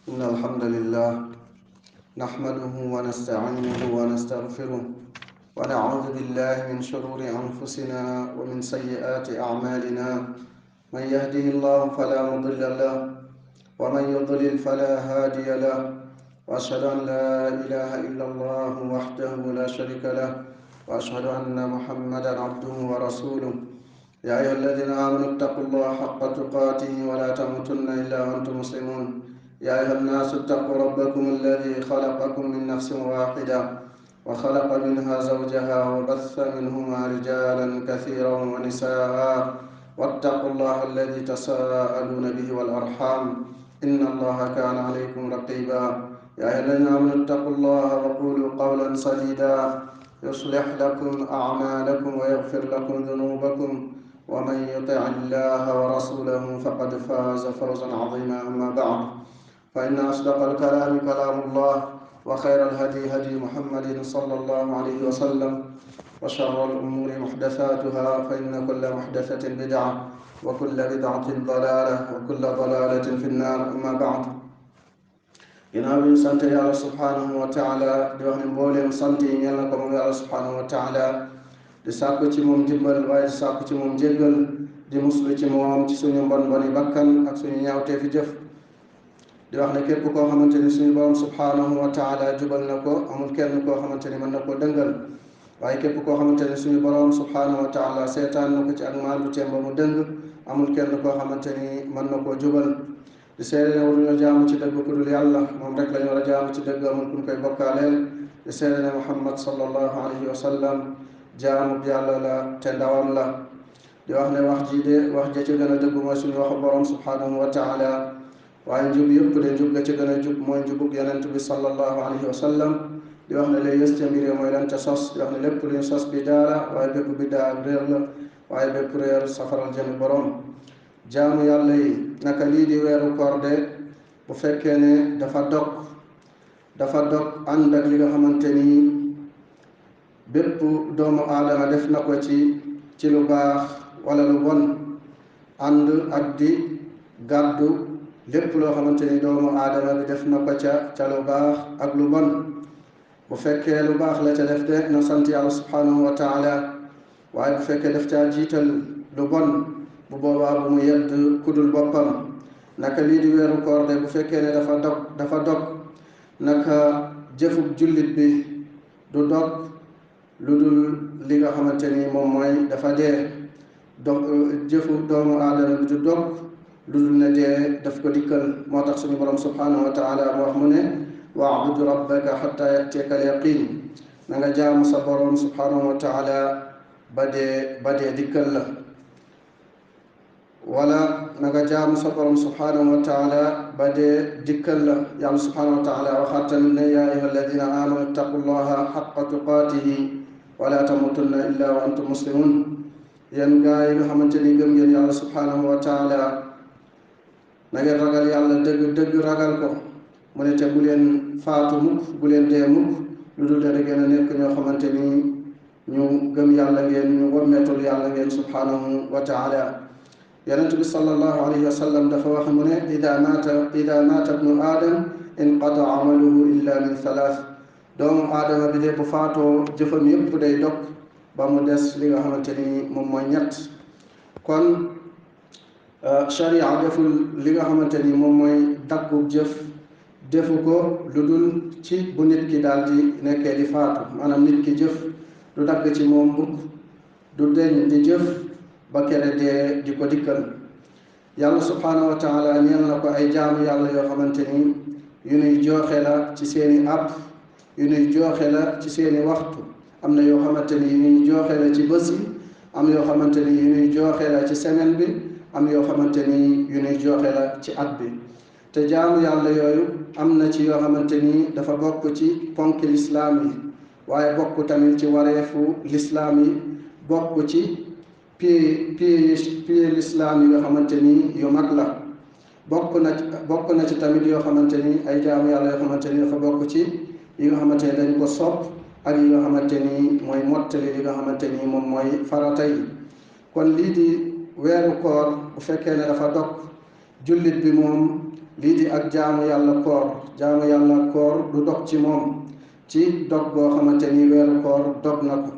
إن الحمد لله نحمده ونستعينه ونستغفره ونعوذ بالله من شرور أنفسنا ومن سيئات أعمالنا. من يهده الله فلا مضل له ومن يضلل فلا هادي له، وأشهد أن لا إله إلا الله وحده لا شريك له، وأشهد أن محمدا عبده ورسوله. يا أيها الذين آمنوا اتقوا الله حق تقاته ولا تموتن إلا وأنتم مسلمون. يا أيها الناس اتقوا ربكم الذي خلقكم من نفس واحدة وخلق منها زوجها وبث منهما رجالا كثيرا ونساء، واتقوا الله الذي تساءلون به والأرحام إن الله كان عليكم رقيبا. يا أيها الذين آمنوا اتقوا الله وقولوا قولا سديدا يصلح لكم أعمالكم ويغفر لكم ذنوبكم، ومن يطع الله ورسوله فقد فاز فوزا عظيما. أما بعد، فإن أصدق الكلام كلام الله، وخير الهدي هدي محمد صلى الله عليه وسلم، وشر الأمور محدثاتها، فإن كل محدثة بدعة وكل بدعة ضلالة وكل ضلالة في النار. أما بعد، ginnaaw bi ñu sant yàlla subhanahu wa taala di wax ne mbooleem sant yi ñeel na ko moom yàlla subhanahu wa taala, di sàkku ci moom dimbal waaye di sàkku ci moom jéggal, di muslu ci moom ci suñu mbon mboni bakkan ak suñu ñaawteefi jëf. di wax ne képp koo xamante ni suñu borom subhanahu wa taala jubal na ko, amul kenn koo xamante ni mën na koo dëngal, waaye képp koo xamante ni suñu borom subhanahu wa taala seetaan na ko ci ak maandu teem ba mu dëng, amul kenn koo xamante ni mën na koo jubal. di seede ne waruñoo jaamu ci dëgg ku dul yàlla, moom rek lañu war a jaamu ci dëgg, amul kuñ koy bokkaaleel. di seede ne Muhammad sallallahu alayhi wa sallam jaamu yàlla la te ndawam la. di wax ne wax ji de wax ja ci gën a dëgg mooy suñu waxu borom subhanahu wa taala, waaye njub yëpp de njub ga ci gën a jub mooy njubug yonent bi sallallahu alayhi wa sallam. di wax ne lay yës ca mbir mooy lan ca sos. di wax ne lépp luñ sos bidaa la, waaye bépp bidaa ak réer la, waaye bépp réer safaral jëmi borom. jaamu yàlla yi naka lii di weeru koor de bu fekkee ne dafa dog ànd ak li nga xamante ni bépp doomu aadama def na ko ci lu baax wala lu bon, ànd ak di gàddu lépp loo xamante ni doomu aadama bi def na ko ca lu baax ak lu bon. bu fekkee lu baax la ca def de na sant yàlla subhanahu wa taala, waaye bu fekkee def caa jiital lu bon, bu boobaa bu mu yedd kudul boppam. naka lii di weeru koor de bu fekkee ne dafa dog naka jëfub jullit bi du dog lu dul li nga xamante ni moom mooy dafa dee. jëfu doomu aadama bi du dog lu dul ne dee daf ko dikkal. moo tax suñu borom subhanahu wa taala mu wax mu ne wa'bud rabbaka hatta ya'tiyaka al-yaqin, na nga jaamu sa borom subhanahu wa taala ba dee dikkal la. wala na nga jaamu sa borom subhanahu wa taala ba dee dikkal la. yàlla subhanahu wa taala waxaat tamit ne yaa ayyuha alladina amanu ittaqullaha haqqa tuqaatihi wala tamutunna illa wa antum muslimun. yéen gaa yi nga xamante ni gëm ngeen yàlla subhanahu wa taala, na ngeen ragal yàlla dëgg ragal ko. mu ne te bu leen faatu mukk, bu leen dee mukk, lu dul da ngeen a nekk ñoo xamante ni ñu gëm yàlla ngeen, ñu wommetul yàlla ngeen subhanahu wa taala. yonent bi sallallahu alayhi wa sallam dafa wax mu ne ida maata ibnu aadam inqata amaluhu illa min thalath. doomu aadama bi de bu faatoo jëfam yépp day dog ba mu des li nga xamante ni moom mooy ñett. kon sharia deful li nga xamante ni moom mooy daggu jëf, defu ko lu dul ci bu nit ki daal di nekkee di faatu. maanaam nit ki jëf du dagg ci moom mukk, du deñ di jëf ba kere dee di ko dikkal. yàlla subhanahu wa taala ñeel na ko ay jaamu yàlla yoo xamante ni yu nuy jooxe la ci seeni àpp, yu nuy jooxe la ci seeni waxtu. am na yoo xamante ni yu nuy jooxe la ci bés yi, am yoo xamante ni yu nuy jooxe la ci semaine bi, am yoo xamante ni yu nuy jooxe la ci at bi. te jaamu yàlla yooyu am na ci yoo xamante ni dafa bokk ci ponki lislaam yi, waaye bokk tamit ci wareefu lislaam yi, bokk ci pied lislaam yi nga xamante ni yu mag la. bokk na ci tamit yoo xamante ni ay jaamu yàlla yoo xamante ni dafa bokk ci yi nga xamante ni dañ ko sopp, ak yi nga xamante ni mooy mottali li nga xamante ni moom mooy farata yi. kon lii di weeru koor bu fekkee ne dafa dog, jullit bi moom lii di ak jaamu yàlla koor du dog ci moom ci dog boo xamante ni weeru koor dog na ko.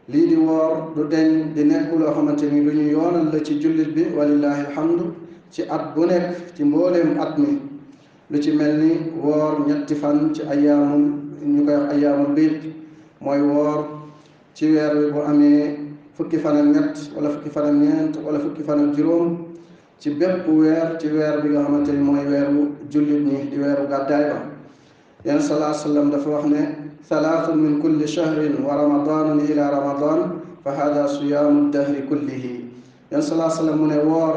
lii di woor du deñ di nekk loo xamante ni lu ñu yoonal la ci jullit bi walillahi alhamdu ci at bu nekk ci mbooleem at mi, lu ci mel ni woor ñetti fan ci ayyaamul ñu koy wax ayyaamul biid, mooy woor ci weer wi bu amee fukki fan ak ñett wala fukki fan ak ñeent wala fukki fan ak juróom ci bépp weer ci weer bi nga xamante ni mooy weeru jullit ñi di weeru gàddaay ba. Yonent sallallahu alayhi wa sallam dafa wax ne salaatun min kulli shahrin wa ramadanun ila ramadan fa hada siyaamu dahri kullihi. Yonent sallallahu alayhi wa sallam mu ne woor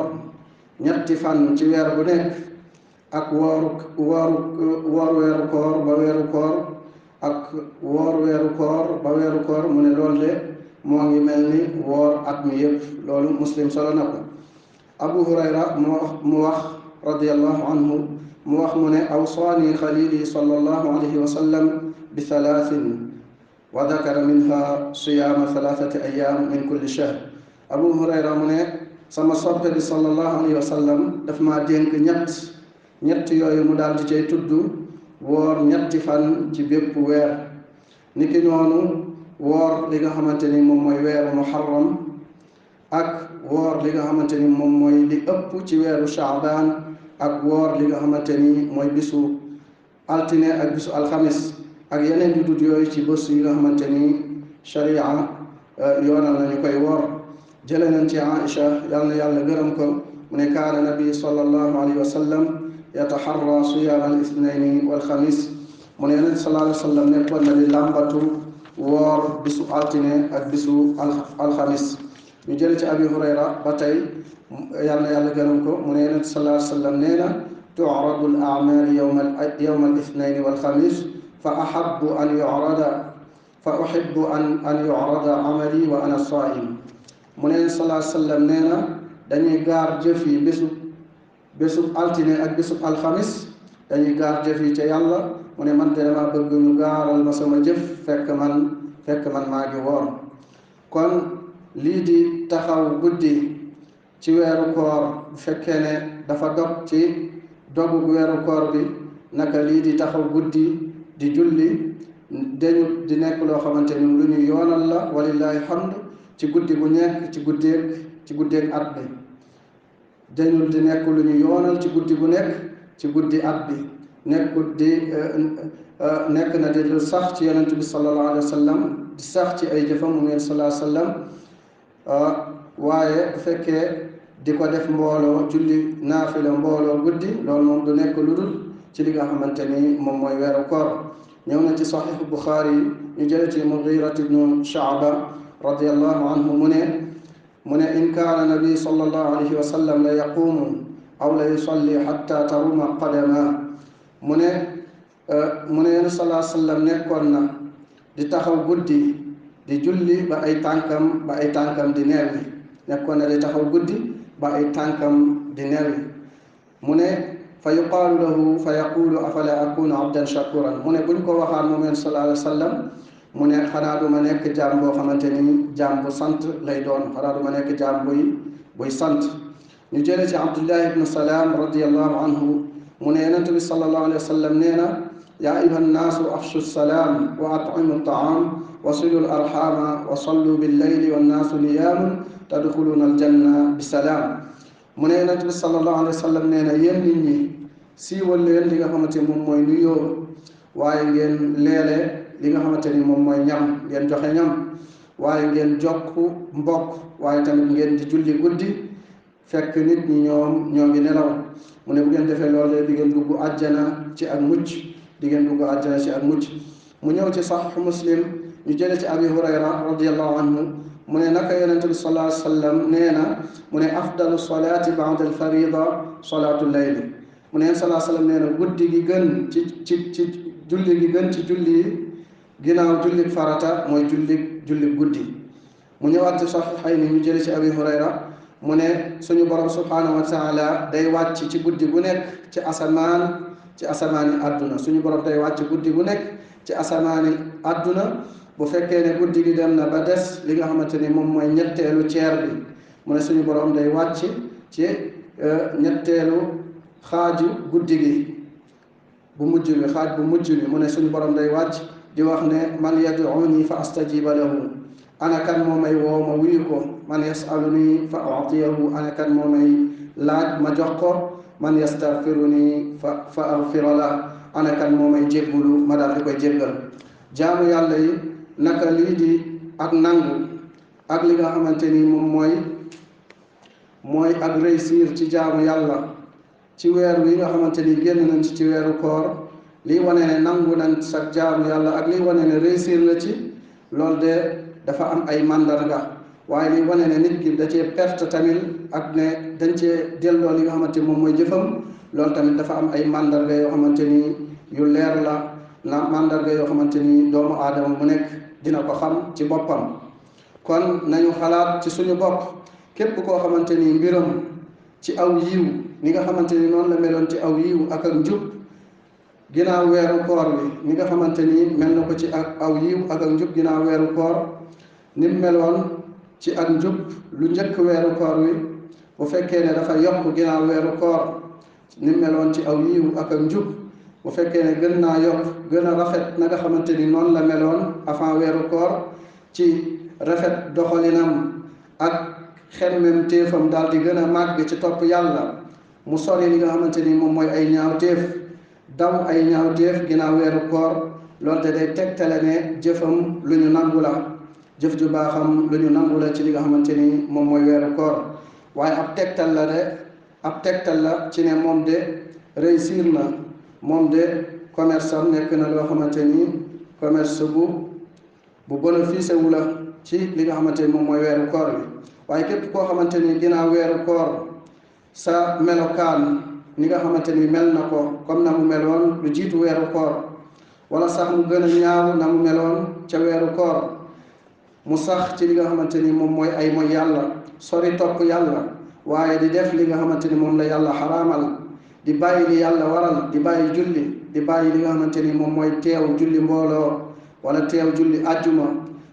ñetti fan ci weer bu nekk ak woor weeru koor ba weeru koor ak woor weeru koor ba weeru koor mu ne loolu de moo ngi mel ni woor at mi yëpp. loolu Muslim solo na ko. Abu Hurayra mu wax radiyallahu anhu mu wax mu ne awsaani xalili sallallahu alayhi wa sallam bi thalathin wa dakara minha siyaama thalathati ayyam min kulli shahr. Abu Hurayra mu ne sama soppe bi sallallahu alayhi wa sallam daf maa dénk ñett yooyu mu daal di cay tudd woor ñetti fan ci bépp weer. niki noonu woor li nga xamante ni moom mooy weeru muharram ak woor li nga xamante ni moom mooy li ëpp ci weeru shaabaan ak woor li nga xamante ni mooy bisu altine ak bisu alxamis ak yeneen yu dut yooyu ci bés yi nga xamante ni sharia yoonal nañu koy woor. jële nañ ci Aïcha yal na yàlla gërëm ko mu ne kaana nabi sallallahu alayhi wa sallam yataharra siyaam al ithnayni wal xamis. mu ne yonent sallallahu alayhi wa sallam nekkoon na di làmbatu woor bisu altine ak bisu alxamis. ñu jële ci Abi Hurayra ba tey yal na yàlla gërëm ko mu ne yonent sallallahu alayhi wa sallam nee na tu'radu al a'maal yawma al ithnayni wal xamis fa uhibbu an yu'rada amali wa ana saa'im. mu ne sallallahu alayhi wa sallam nee na dañuy gaar jëf yi bésu altine ak bésu alxamis, dañuy gaar jëf yi ca yàlla. mu ne man de dama bëgg ñu gaaral ma sama jëf fekk man maa ngi woor. kon lii di taxaw guddi ci weeru koor bu fekkee ne dafa dog ci dogu weeru koor bi, naka lii di taxaw guddi di julli dañu di nekk loo xamante ni lu ñu yoonal la walillahi alhamdu ci guddi bu nekk ci guddeeg at bi. dañu di nekk lu ñu yoonal ci guddi bu nekk ci guddi at bi. nekk na di lu sax ci yonent bi sallallahu alayhi wa sallam di sax ci ay jëfam mu ngeen sallallahu alayhi wa sallam. waaye bu fekkee di ko def mbooloo julli naafila mbooloo guddi, loolu moom du nekk lu dul ci li nga xamante ni moom mooy weeru koor. ñëw na ci saxiixu Buxaari yi ñu jële ci Mugirat ibnu Shu'ba radiyallahu anhu mu ne in kaana nabi sallallahu alayhi wa sallam la yaquumu aw la yusalli xatta taruma qadama. mu ne yonent sallallahu alayhi wa sallam nekkoon na di taxaw guddi di julli ba ay tànkam di neewi. nekkoon na di taxaw guddi ba ay tànkam di neewi. mu ne fa yuqaalu lahu fa yaqulu afala akunu abdan shakuran. mu ne buñ ko waxaan moom yonent sallallahu alayhi wa sallam mu ne xanaa du ma nekk jaam boo xamante ni jaam bu sant lay doon, xanaa du ma nekk jaam buy sant. ñu jële ci Abdullah ibnu Salaam radiyallahu anhu mu ne yonent bi sallallahu alayhi wa sallam nee na yaa ayyuha nnaasu afshu salaam wa at'imu taam wa silu arxaama wa sallu billayli wannaasu niyaamun tadxuluuna aljanna bi salaam. mu ne yonent bi sallallahu alayhi wa sallam nee na yéen nit ñi siiwal leen li nga xamante ni moom mooy nuyoo, waaye ngeen leele li nga xamante ni moom mooy ñam, ngeen joxe ñam, waaye ngeen jokk mbokk, waaye tamit ngeen di julli guddi fekk nit ñi ñoo ngi nelaw. mu ne bu ngeen defee loolu di ngeen dugg àjjana ci ak mucc mu ñëw ci Sahih Muslim ñu jële ci Abi Hurayra radiyallahu anhu mu ne naka yonente bi sallallahu alayhi wa sallam nee na mu ne afdalu salaati ba'da al-farida salaatu layli. mu ne sallallahu alayhi wa sallam nee na guddi gi gën ci julli gi gën ci julli yi ginnaaw julli farata mooy julli guddi. mu ñëwaat ci Sahihayni ñu jële ci Abi Hurayra mu ne suñu borom subhanahu wa taala day wàcc ci guddi gu nekk ci asamaani àdduna. suñu borom day wàcc guddi gu nekk ci asamaani àdduna. bu fekkee ne guddi gi dem na ba des li nga xamante ni moom mooy ñetteelu ceer bi, mu ne suñu borom day wàcc ci ñetteelu xaaju guddi gi bu mujj bi xaaj bu mujj bi mu ne suñu borom day wàcc di wax ne man yad'uni fa astajiba lahu, ana kan moo may woo ma wuyu ko. man yasaluni fa utiyahu, ana kan moo may laaj ma jox ko. man yastaghfiruni fa aghfira la, ana kan moo may jéggulu ma daal di koy jéggal. jaamu yàlla yi naka lii di ak nangu ak li nga xamante ni moom mooy ak réussir ci jaamu yàlla ci weer wi nga xamante ni génn nañ ci weeru koor, lii wane ne nangu nañ sa jaamu yàlla ak lii wane ne réussir la ci, loolu de dafa am ay màndarga. waaye lii wane ne nit ki da cee perte tamit ak ne dañ cee delloo li nga xamante ni moom mooy jëfam, loolu tamit dafa am ay màndarga yoo xamante ni yu leer la na màndarga yoo xamante ni doomu aadama bu nekk dina ko xam ci boppam. kon nañu xalaat ci suñu bopp, képp koo xamante ni mbiram ci aw yiw ni nga xamante ni noonu la meloon ci aw yiw ak njub ginnaaw weeru koor wi, ni nga xamante ni mel na ko ci aw yiw ak njub ginnaaw weeru koor, ni mu meloon ci ak njub lu njëkk weeru koor wi, bu fekkee ne dafa yokk ginnaaw weeru koor, ni mu meloon ci aw yiw ak njub bu fekkee ne gën naa yokk gën a rafet na nga xamante ni noonu la meloon avant weeru koor ci rafet doxalinam ak xemmem téefam daal di gën a màgg ci topp yàlla, mu sori li nga xamante ni moom mooy ay ñaawteef, daw ay ñaawteef ginnaaw weeru koor, loolu de day tegtale ne jëfam lu ñu nangu la, jëf ju baaxam lu ñu nangu la ci li nga xamante ni moom mooy weeru koor. waaye ab tegtal la ci ne moom de réussir na, moom de commerce am nekk na loo xamante ni commerce bu bénéfice wu la ci li nga xamante ni moom mooy weeru koor bi. waaye képp koo xamante ni ginnaaw weeru koor sa melokaan ni nga xamante ni mel na ko comme na mu meloon lu jiitu weeru koor, wala sax mu gën a ñaaw na mu meloon ca weeru koor, mu sax ci li nga xamante ni moom mooy ay mooy yàlla, sori topp yàlla, waaye di def li nga xamante ni moom la yàlla xaraamal, di bàyyi li yàlla waral, di bàyyi julli, di bàyyi li nga xamante ni moom mooy teew julli mbooloo wala teew julli àjjuma,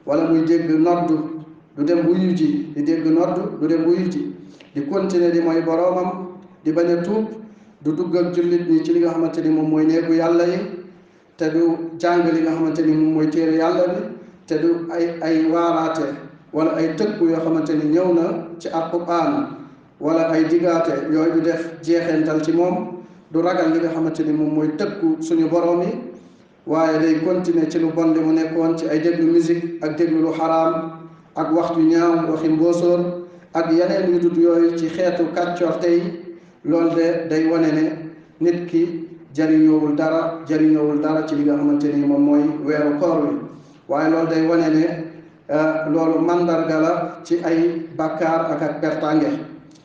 wala muy dégg nodd du dem wuyu ji, di dégg nodd du dem wuyu ji, di continuer di mooy boroomam, di bañ a tuub, du dugg ak jullit ñi ci li nga xamante ni moom mooy néegu yàlla yi, te du jàng li nga xamante ni moom mooy téere yàlla bi, te du ay waaraate wala ay tëkku yoo xamante ni ñëw na ci alquran wala ay digaate yooyu du def jeexental ci moom, du ragal li nga xamante ni moom mooy tëkku suñu borom yi, waaye day continuer ci lu bon li mu nekkoon ci ay déglu musique ak déglu lu xaraam ak waxtu ñaaw waxi mbóosóor ak yeneen yu dut yooyu ci xeetu kàccoor tey. loolu de day wane ne nit ki jariñoowul dara ci li nga xamante ni moom mooy weeru koor wi. waaye loolu day wane ne loolu mandarga la ci ay bàkkaar ak pertange,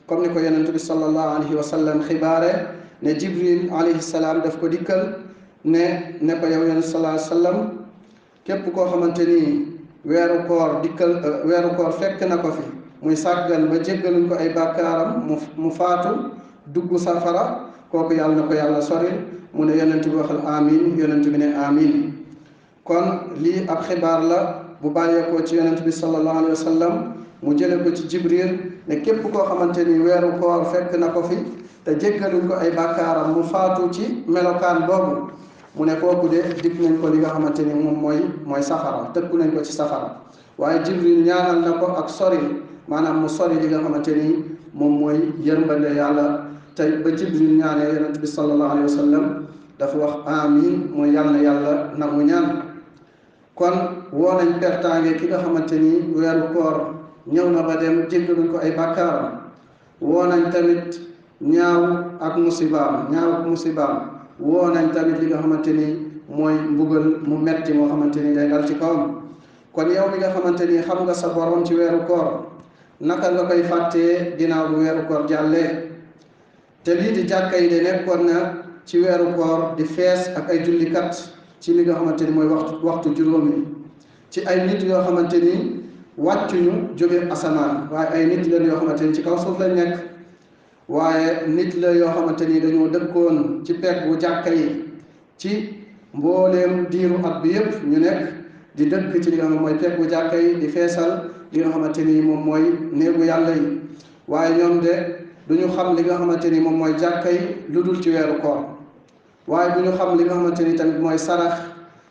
comme ni ko yonent bi sallallahu alayhi wa sallam xibaare ne Jibril alayhi salaam daf ko dikkal ne ko yow yonent sallallahu alayhi wa sallam, képp koo xamante ni weeru koor fekk na ko fi muy sàggan ba jéggaluñ ko ay bàkkaaram mu faatu dugg safara, kooku yàlla na ko yàlla soril. mu ne yonent bi waxal amin, yonent bi ne amin. kon lii ab xibaar la bu bàyyeekoo ci yonent bi sallallahu alayhi wa sallam mu jële ko ci Jibril ne képp koo xamante ni weeru koor fekk na ko fi te jéggaluñ ko ay bàkkaaram mu faatu ci melokaan boobu, mu ne kooku de dig nañ ko li nga xamante ni moom mooy safara, tëkku nañ ko ci safara. waaye Jibril ñaanal na ko ak sori, maanaam mu sori li nga xamante ni moom mooy yërmande yàlla. te ba Jibril ñaanee yonent bi sallallahu alayhi wa sallam dafa wax amin, mooy yàlla na yàlla nangu ñaan. kon woo nañ pertaange ki nga xamante ni weeru koor ñëw na ba dem jéggaluñ ko ay bàkkaaram. woo nañ tamit ñaaw ak musibaam woo nañ tamit li nga xamante ni mooy mbugal mu metti moo xamante ni day dal ci kawam. kon yow mi nga xamante ni xam nga sa borom ci weeru koor, naka nga koy fàttee ginnaaw bu weeru koor jàllee? te lii di jàkka yi de nekkoon na ci weeru koor di fees ak ay jullikat ci li nga xamante ni mooy waxtu juróomi, ci ay nit yoo xamante ni wàccuñu jóge asamaan, waaye ay nit lañ yoo xamante ni ci kaw suuf lañ nekk, waaye nit la yoo xamante ni dañoo dëkkoon ci peggu jàkka yi ci mbooleem diiru at bi yépp, ñu nekk di dëkk ci li nga xam mooy peggu jàkka yi di feesal li nga xamante ni moom mooy néegu yàlla yi. waaye ñoom de du ñu xam li nga xamante ni moom mooy jàkka yi lu dul ci weeru koor waaye du ñu xam li nga xamante ni tamit mooy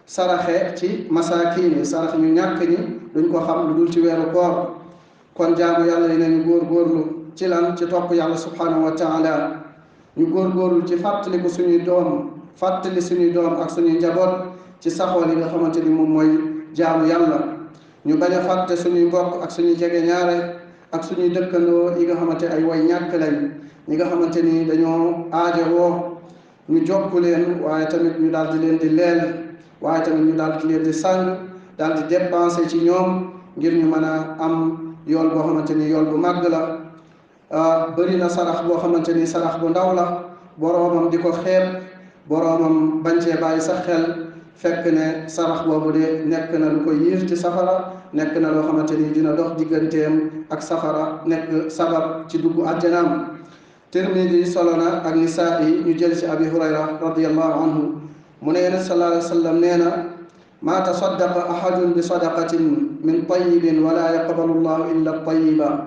saraxe ci masaakiin yi sarax ñu ñàkk ñi duñ ko xam lu dul ci weeru koor. kon jaamu yàlla yi nañu góorgóorlu ci lan ci topp yàlla subhanahu wa taala ñu góorgóorlu ci fàttaliku suñuy doom fàttali suñuy doom ak suñuy njaboot ci saxoo li nga xamante ni moom mooy jaamu yàlla ñu bañ a fàtte suñuy mbokk ak suñuy jege ñaare ak suñuy dëkkandoo yi nga xamante ay way ñàkk lañ ñi nga xamante ni dañoo aajowoo ñu jokku leen waaye tamit ñu daal di leen di leel waaye tamit ñu daal di leen di sàng daal di dépenser ci ñoom ngir ñu mën a am yool boo xamante ni yool bu màgg la bëri na sarax boo xamante ni sarax bu ndaw la boroomam di ko xeeb boroomam bañ cee bàyyi sax xel fekk ne sarax boobu de nekk na lu ko yiir ci safara nekk na loo xamante ni dina dox digganteem ak safara nekk sabab ci dugg àjjanaam. Tirmidi solo na ak Nisaa'i ñu jël ci Abi Hurayra radiyallahu anhu mu ne Yonent sallallahu alayhi wa sallam nee na maa tasaddaqa ahadun bi sadaqatin min tayyibin wala yaqbalu llahu illa tayyiba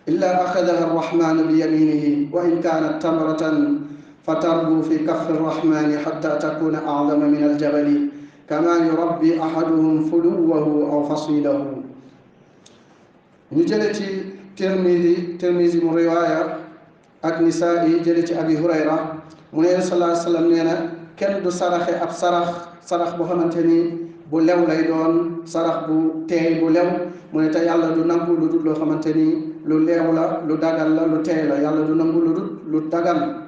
illa axadaha arrahmanu bi yaminihi wa in kaanat tamratan fatarbu fi kaffi arrahmani xatta takuna aclama min aljabali kama yurabbi ahaduhum fuluwahu aw fasilahu. ñu jële ci Tirmidi mu riwaaya ak Nisaa'i jële ci Abi Hurayra mu ne sallallahu alayhi wa sallam nee na kenn du saraxe ab sarax boo xamante ni bu lew lay doon sarax bu teey bu lew mu ne te yàlla du nangu lu dul loo xamante ni lu leew la lu dagal la lu teey la yàlla du nangu lu dul lu dagal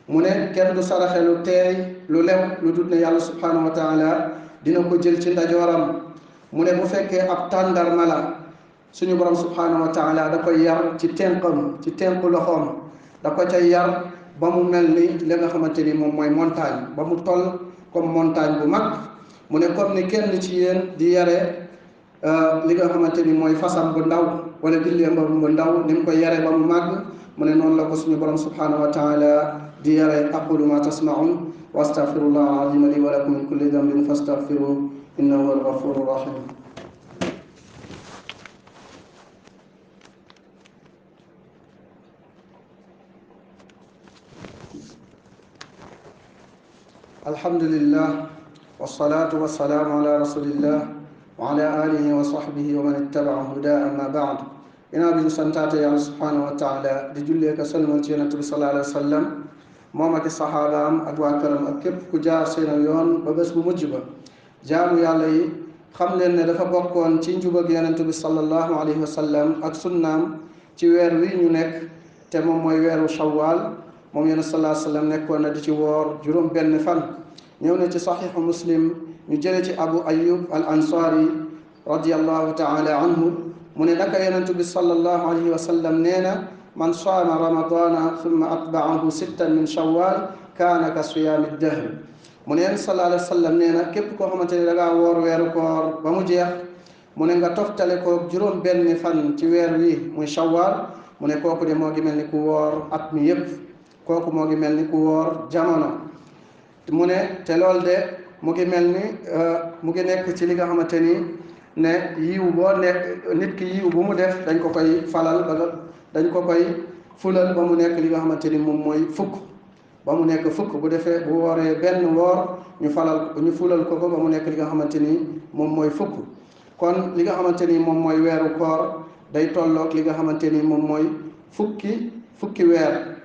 mu ne kenn du saraxe lu teey lu lew lu dul ne yàlla subhanahu wa taala dina ko jël ci ndajooram mu ne bu fekkee ab tàndarma la suñu borom subhanahu wa taala da koy yar ci tenq loxoom da ko cay yar ba mu mel ni li nga xamante ni moom mooy montagne ba mu toll comme montagne bu mag mu ne comme ni kenn ci yéen di yare li nga xamante ni mooy fasam bu ndaw wala gilleemam bu ndaw ni mu koy yare ba mu màgg mu ne noonu la ko suñu borom subhanahu wa taala di yare. aqulu ma tasmaun wa astaghfirullah al-azim li wa lakum min kulli dhanbin fastaghfiruhu innahu huwal ghafurur rahim. alhamdulillah wasalaatu wasalaamu ala rasulillah wa ala alihi wa sahbihi wa man ittabaa huda amma baad. ginnaaw bi ñu santaate yàlla subhanahu wa taala di jullee ka salmal ci yonent bi sallallahu alayhi wa sallam moom ak i saxaabaam ak waa këram ak képp ku jaar seen yoon ba bés bu mujj ba. jaamu yàlla yi xam leen ne dafa bokkoon ci njubag yonent bi sallallahu alayhi wa sallam ak sunnaam ci weer wi ñu nekk te moom mooy weeru shawwal. moom yonent sallallahu alayhi wa sallam nekkoon na di ci woor juróom benn fan. ñëw na ci saxiixu muslim ñu jële ci abu ayub al ansaari radiallahu taala anhu mu ne naka yonent bi sallallahu alayhi wa sallam nee na man saama ramadana thumma atbaahu sittan min shawwal kaana ka siyaami dahr. mu ne yonent sallallahu alayhi wa sallam nee na képp koo xamante ne da ngaa woor weeru koor ba mu jeex mu ne nga toftale ko juróom benn fan ci weer wi muy shawwal mu ne kooku de moo ngi mel ni ku woor at mi yépp kooku moo ngi mel ni ku woor jamono. mu ne te loolu de mu ngi mel ni mu ngi nekk ci li nga xamante ni ne yiw boo nekk nit ki yiw bu mu def dañ ko koy falal dañ ko koy fulal ba mu nekk li nga xamante ni moom mooy fukk ba mu nekk fukk bu defee bu wooree benn woor ñu fulal ko ba mu nekk li nga xamante ni moom mooy fukk. kon li nga xamante ni moom mooy weeru koor day tolloog li nga xamante ni moom mooy fukki weer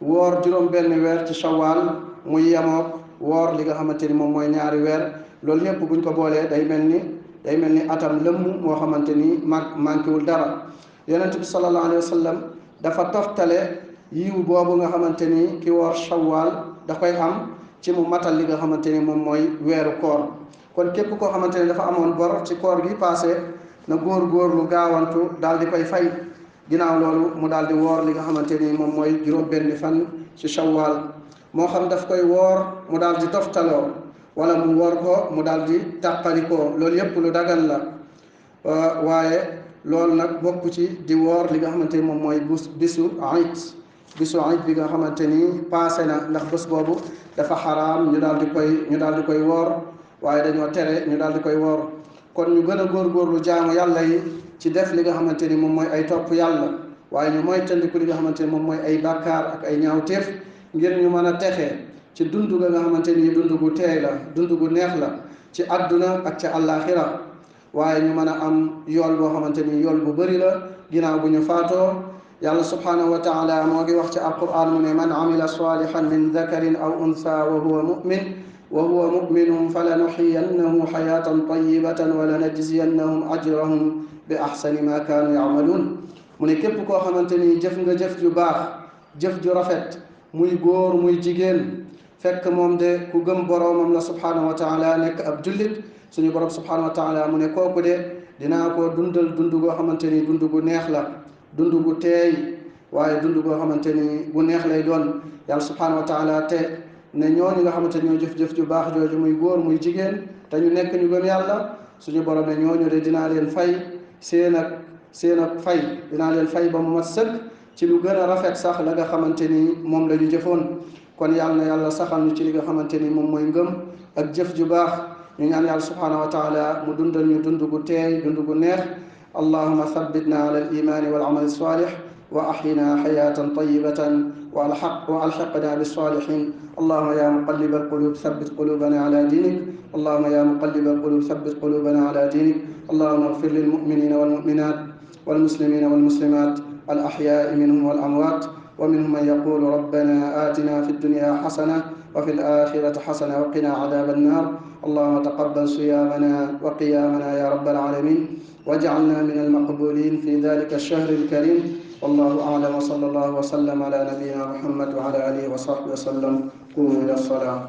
woor juróom benn weer ci shawwal muy yemoog woor li nga xamante ni moom mooy ñaari weer. loolu yépp buñ ko boolee day mel ni atam lëmm moo xamante ni manquéwul dara. yonent bi sallallahu alayhi wa sallam dafa toftale yiw boobu nga xamante ni ki woor shawwal da koy am ci mu matal li nga xamante ni moom mooy weeru koor. kon képp koo xamante ni dafa amoon bor ci koor gi passé na góor-góorlu gaawantu daal di koy fay ginnaaw loolu mu daal di woor li nga xamante ni moom mooy juróom benn fan ci shawwal. moo xam daf koy woor mu daal di toftaloo wala mu woor ko mu daal di tàqalikoo loolu yépp lu dagan la waaye loolu nag bokk ci di woor li nga xamante ni moom mooy bisu Iid bi nga xamante ni passé na ndax bés boobu dafa xaraam ñu daal di koy woor waaye dañoo tere ñu daal di koy woor. kon ñu gën a góorgóorlu jaamu yàlla yi ci def li nga xamante ni moom mooy ay topp yàlla waaye ñu moytandiku li nga xamante ni moom mooy ay bàkkaar ak ay ñaawteef ngir ñu mën a texe ci dund ga nga xamante ni dund gu teey la dund gu neex la ci àdduna ak ca àllaaxira waaye ñu mën a am yool boo xamante ni yool bu bëri la ginnaaw bu ñu faatoo. yàlla subhanahu wa taala moo ngi wax ci alquran mu ne man amila salihan min dakarin aw unsa wa huwa muminun falanuxiyannahu xayatan tayibatan wa lanajziyannahum ajrahum bi axsani ma kaanu yacmaluun mu ne képp koo xamante ni jëf nga jëf ju baax jëf ju rafet muy góor muy jigéen fekk moom de ku gëm boroomam la subhanahu wa taala nekk ab jullit suñu borom subhanahu wa taala mu ne kooku de dinaa ko dundal dund goo xamante ni dund gu neex la dund gu teey waaye dund goo xamante ni bu neex lay doon. yàlla subhanahu wa taala te ne ñooñu nga xamante ni ñoo jëf-jëf ju baax jooju muy góor muy jigéen te ñu nekk ñu gëm yàlla suñu borom ne ñooñu de dinaa leen fay seen ak fay dinaa leen fay ba mu mat sëkk ci lu gën a rafet sax la nga xamante ni moom la ñu jëfoon. kon yàlla na yàlla saxal ñu ci li nga xamante ni moom mooy ngëm ak jëf ju baax. ñu ñaan yàlla subhanahu wa taala mu dundal ñu dund gu teey dund gu neex. اللهم ثبتنا على الإيمان والعمل الصالح وأحينا حياة طيبة وألحقنا بالصالحين. اللهم يا مقلب القلوب ثبت قلوبنا على دينك. اللهم يا مقلب القلوب ثبت قلوبنا على دينك. اللهم اغفر للمؤمنين والمؤمنات والمسلمين والمسلمات الأحياء منهم والأموات ومنهم من يقول ربنا آتنا في الدنيا حسنة وفي الآخرة حسنة وقنا عذاب النار. اللهم تقبل صيامنا وقيامنا يا رب العالمين واجعلنا من المقبولين في ذلك الشهر الكريم. والله أعلم وصلى الله وسلم على نبينا محمد وعلى آله وصحبه وسلم. قوموا إلى الصلاة.